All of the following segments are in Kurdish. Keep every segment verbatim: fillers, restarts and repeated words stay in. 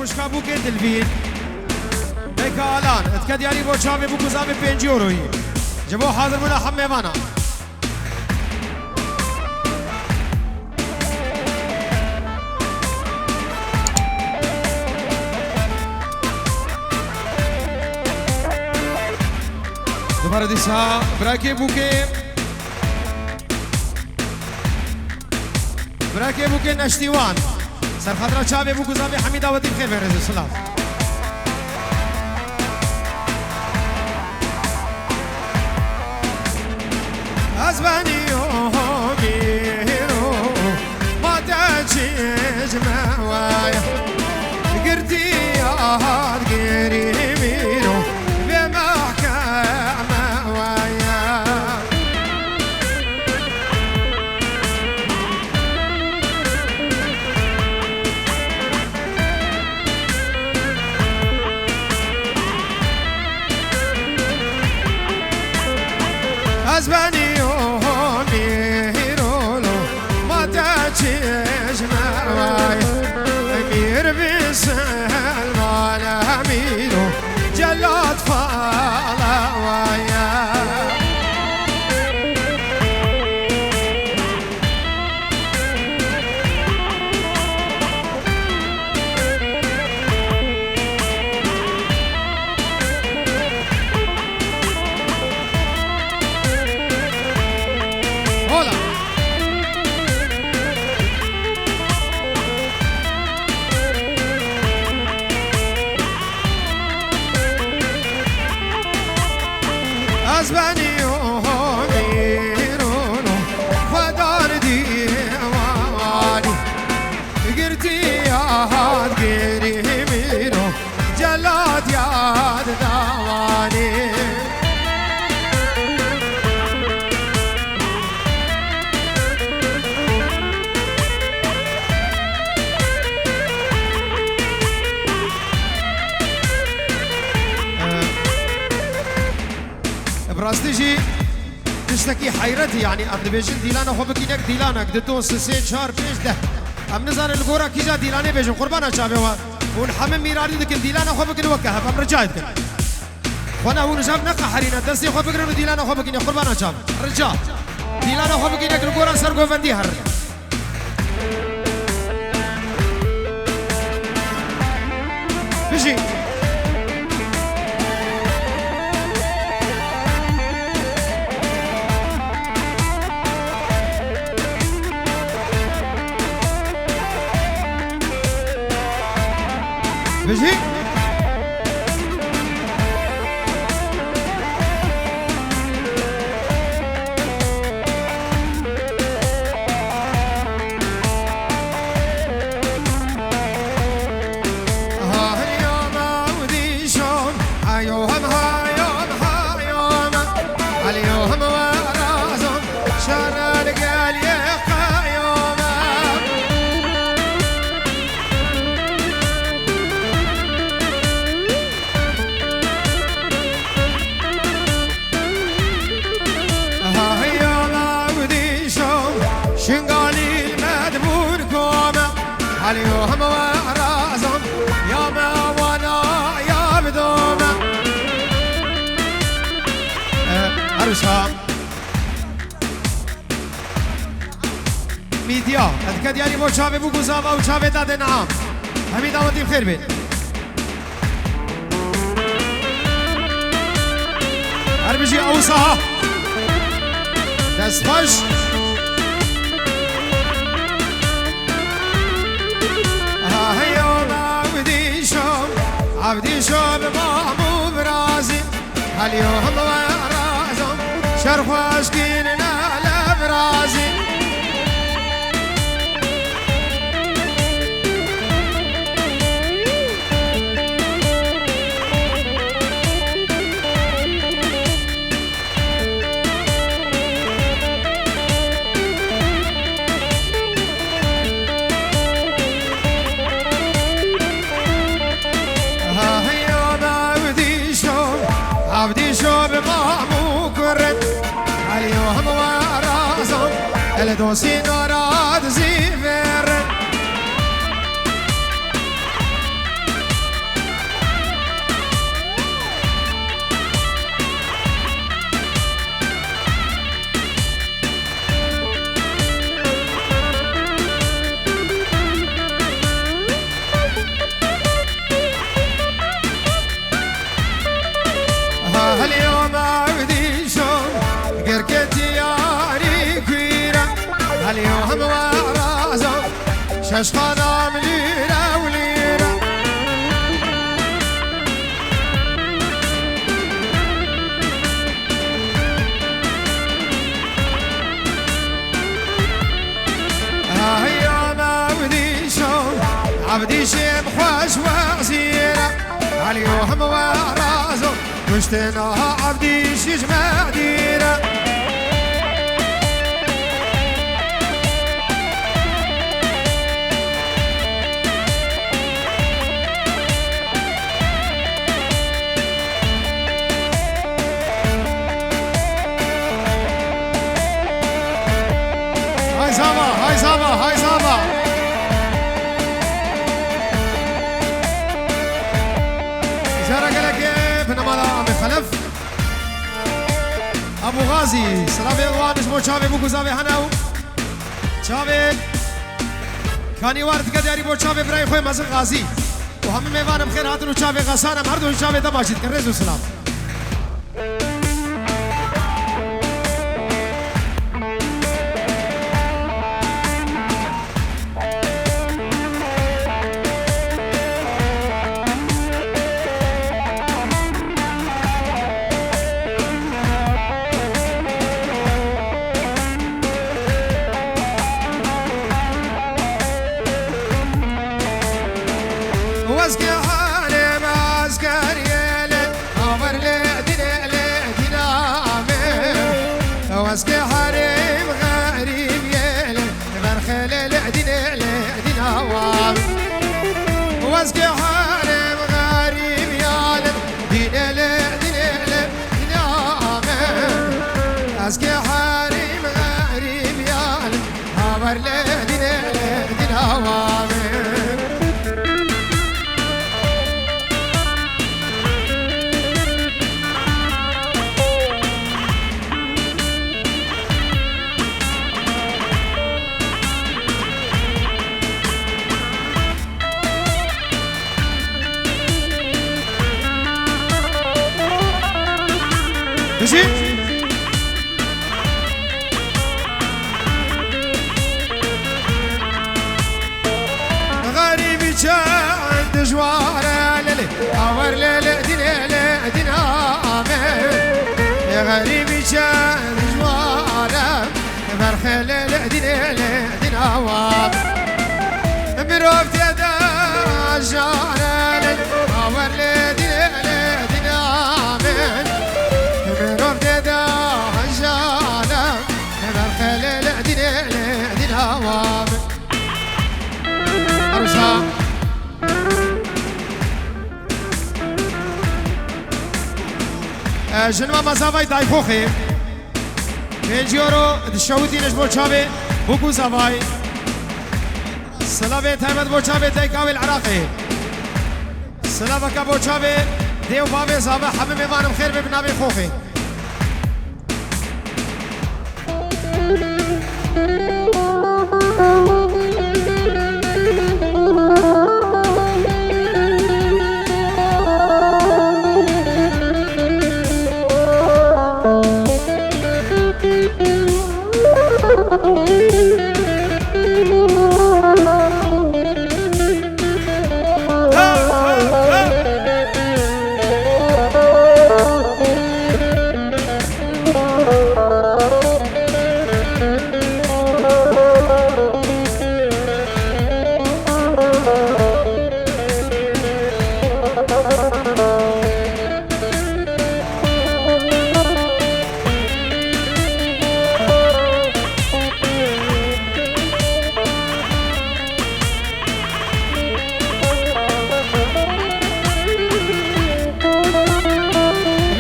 Xwişka bûkê Dilvîn. Beka Alan, dike diyarî bo çavê bûk û zavê pêncî euroyî. Ji bo hazirbûna hemê vana. Dubare dîsa birakê bûkê. Birakê bûkê Neştîwan. Serxatira çavê bûk û zavê hemî dawetî bi xêr ve rêzê silav. Ez benî yo mîro, ma te çi ji me waye. Girtiya hat gerî mîro, vê mehkeme waye. Ez benî yo mîrolo, ma te çi ji me waye. Mîr bi Selman Emîro, celat palawaye. Hola. Ez benî yo mîrono, xwedar dîwanî. Girtiya hat gerî mîro, celat yad dawanî. Bi rastî jî tiştekî heyretî, yanî em dibêjin dîlana xwe bikînek dîlanek, di ton, sisê, çar, pênc, deh. Em nizanin li gora kîja dîlanê bêjin, qurbana çavê we. Hûn hemî mîrarî dikin, dîlana xwe bikin weke hev, em ricayê dikin. Xwena hûn ji hev neqeherîne, destê xwe bigirin û dîlana xwe bikîne, qurbana çav. Rica. Dîlana xwe bikînek li gora ser govendî herin. Bijî. Bijî. Aha, hey, ana, wî dîşo, Şingalî me dibûn kome. Halî yo heme we razan, ya me wana, ya bidome. Eh, Aruşa. Mîdya, ez dike diyarî bo çavê bûk û zava û çavê dadê niha. Hemî dawetî bi xêr bên. Her bijî ew saha. Dest xweş. Aha, heyo, Evdîşo, Evdîşo bi mam û birazî. Heliyo him we razan, şer xweşkî nine le virazî. Ha, heyo, Evdîşo, Evdîşo bi mam û kurin. Heliyo him we razan, el dosî nara dizî verin. Eşqana min lîre û lîre. Heya me evdîşo, evdîşê min xweş wezîre. Elîyo him we razo. Kuştên aha Evdî şîş me dîre. Hay zava, hay zava, hay zava. Zara gelekê binamala Amê Xelef. Ebû Gazî, silavê wan ji bo çavê bû ku zavê hene û çavê kanî war dike diyarî bo çavê birayê xwe mezin Gazî. Û hemû mêvan em xêr hatin û çavê xesan em her du çavê te başî dikin. Rêz û silav. Wezgê harê me ez keriyê lê, aver lê dînê lê dîna me. Wezgê harê me xerîb yê lê, berxê lê lê dînê lê dîna wa me. Wezgê harê me xerîb ya lê, dînê lê dînê lê dîna me. Ez kê harê me xerîb ya lê, Haber lê dînê lê dîna wa me. Bijî. Xerîbî çend dijwar e lê lê, awer lê lê dînê lê dîna me. Xerîbî çend dijwar e, berxê lê lê dînê lê dîna wa. Mirov tê de jare lê, awer lê dînê lê dîna me. Mirov tê de jare, berxê lê lê dînê lê dîna wa me. Arsa. E, jinma mezavay dayxoxê. Pêncî euro dişewitîne ji bo çavê Bûk û Zavay. Silavê taybet bo çavê Dayka wê li Iraqê. Silaveke bo çavê dê û bavê zava hemî mêvanê xêr be bi navê Xoxê.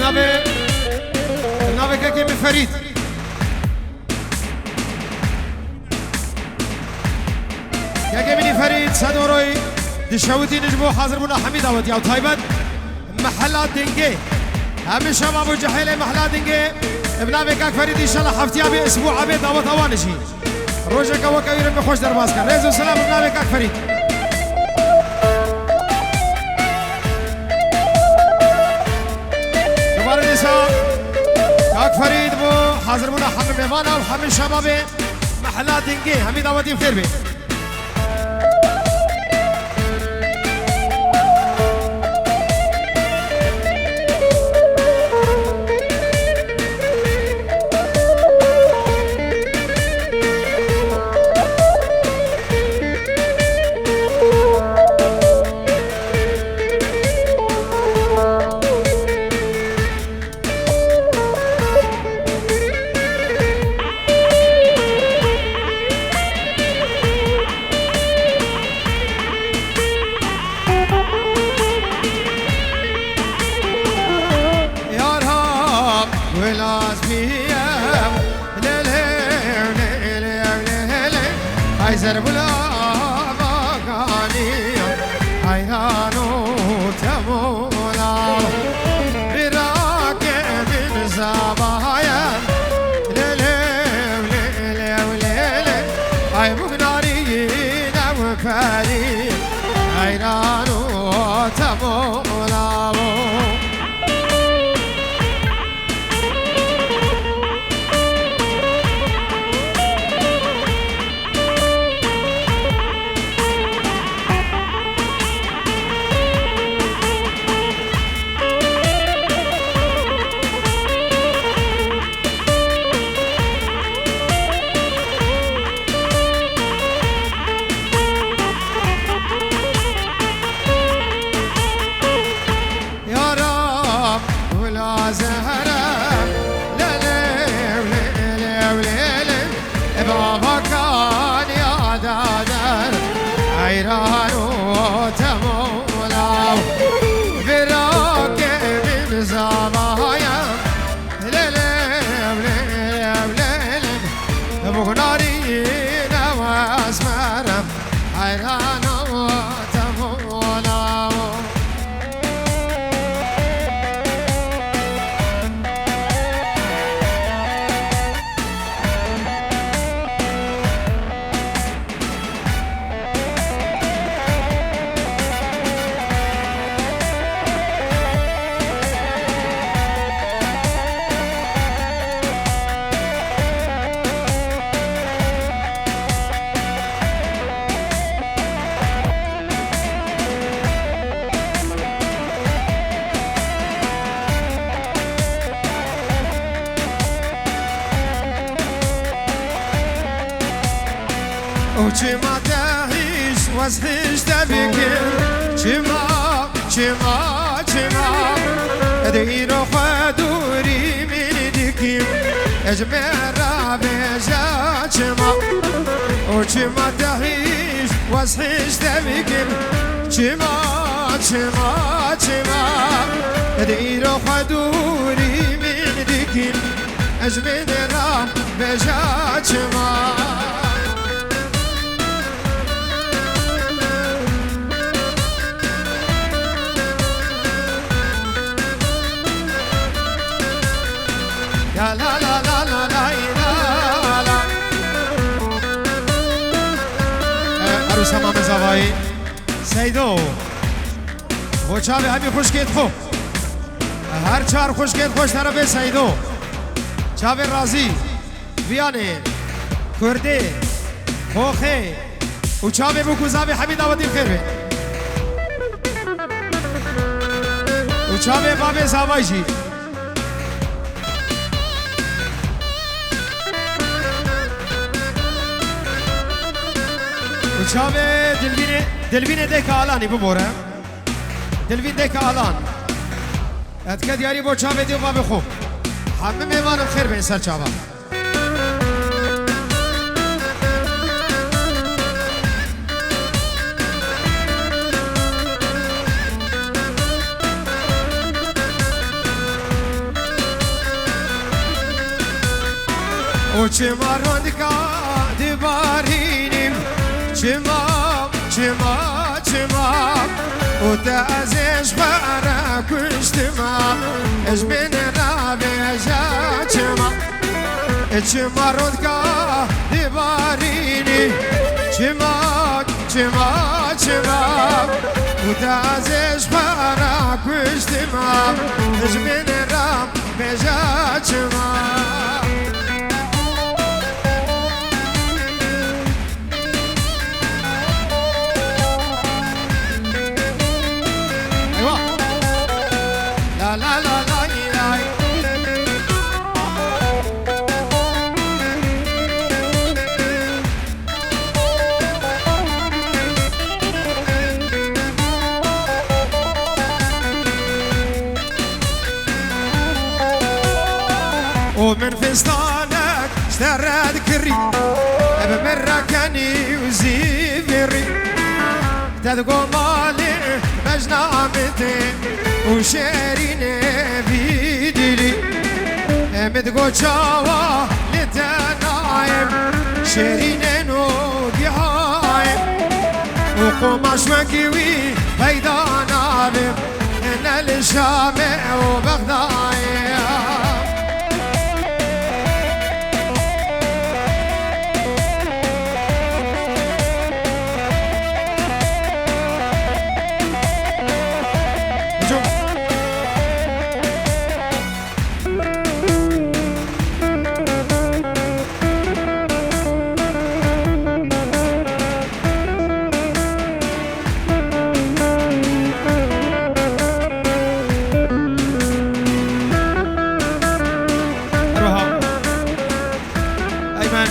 Navê, navê kekê min Ferîd. Kekê min Ferîd, sed euroyî dişewitîne ji bo hazirbûna hemî dawetiya û taybet. Mehela Dingê. Hemî şeva bo cehêlê Mehela Dingê. Bi navê Kak Ferîd înşallah heftiya bê, isbûa bê daweta wan jî. Rojeke weke wî re me xweş derbas kir. Rêz û selam bi navê Kak Ferîd. Dubare dîsa Kak Ferîd bo hazirbûna hemî mêvana û hemî şeva bê. Mehela Dingê. Hemî dawetî bi xêr bê. Ser bulava ganiya heyran û temona. Birake min zavaya lelew, lelew, lelew. Ay bûk narî new perî heyran û temona. Yara, gula zehre, lelew, lelew, lelew. Ê bava kaniya dader, heyran û temona. Vira ke min zavaya, lelew, lelew, lelew. Bugnarî ne wesmerem, heyran û temona. Û çima te hîş wez hîş te bikin? Çima, çima, çima? Ede îro xwe dûrî min dikim. Ez me ra bêje çima? Û çima te hîş wez hîş te bikim? Çima, çima, çima? Ede îro xwe dûrî min dikim. Ez min ra bêje çima? Ya la la la la la la la. E, Arûsa Mame Zavayî. Seydo. Bo çavê hemî xwişkêt xwe. Her çar xwişkêt xwe ji te re bê Seydo. Çavê razî. Viyanê, Kurdê, Xoxê û çavê bûk û zavê hemî dawetî bi xêr be. Û çavê bavê zavay jî. Û çavê Dilvînê, Dilvînê dêka Alanî bibore. Dilvîn dêka Alan. Etke diyarî bo çavê dê û bavê xwe. Hemî mêvanim xêr bên ser çava. O çima rondika dibarînim, çima, çima, çima. O te ez ê ji xwe re kuştima, ez bêne navêje çima. E çima rondka dibarînî, çima, çima, çima. Û te ez ê ji xwe re kuştima, ji min re bêje çima. Eywa. La, la, la, la, la. O min fistanek ji te red kirî, ebe min rekenî û zîvirî. Te digo malê bejna min tê û şêrînê vî dilî. E min digo çawa li te nayêm, şêrînê no giha Qomaş wekî wî peyda nabim, ne li Şamê û Bexdayê. Her wiha Eymen,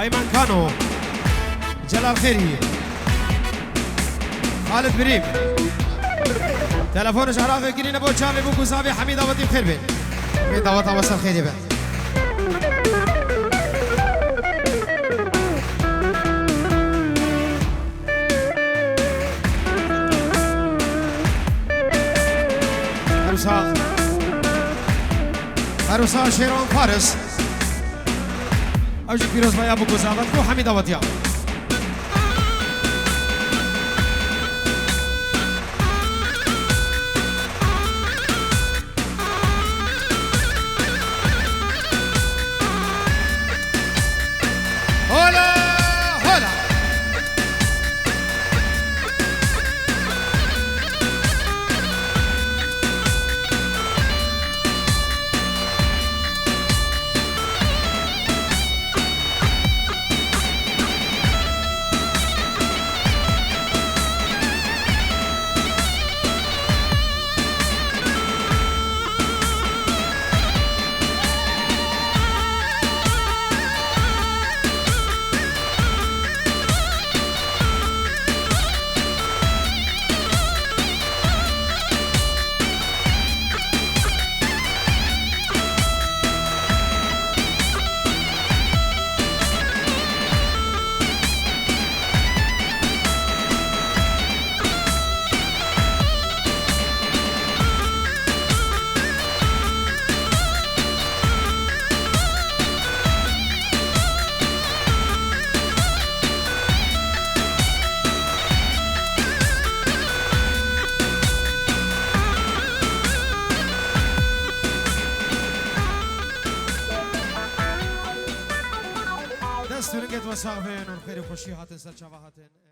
Eymen Kano, Celal Xêrî, Xalid Birîm. Telefonê ji Iraqê kirîne bo çavê bûk û zavê Hemî Dawetî, bi xêr bên. Hemî Daweta we ser xêrê be. Her wisa, her wisa Şêrwan Faris. Ew jî pîrozbaya bûk û zavet ku Hemî Dawetiya. Hola, hola. Dest û ringê we sax bin û xêr û xweşî hatin ser çava hatin.